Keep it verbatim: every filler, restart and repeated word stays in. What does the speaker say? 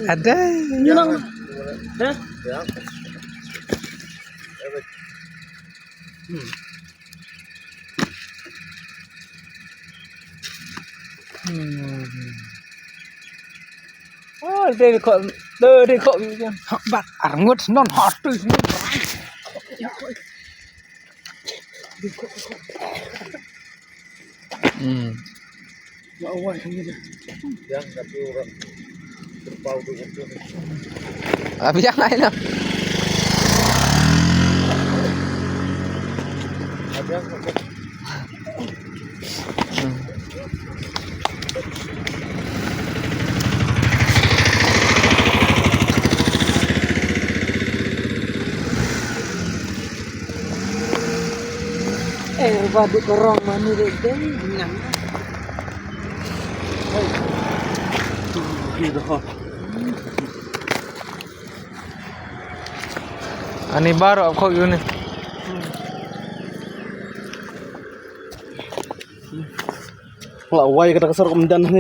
Ada. Ïa nang. Hah? Hmm. Hmm. Oh, dei ko, dei ko. Bat arngut non hot tu. Hmm. Abiang ai na. Hmm. Eh, ba duk rong mani dei dei nang. Hei. Tu, tu, tu. Ani baru aku yuni. La wai kata kasar komandan ni.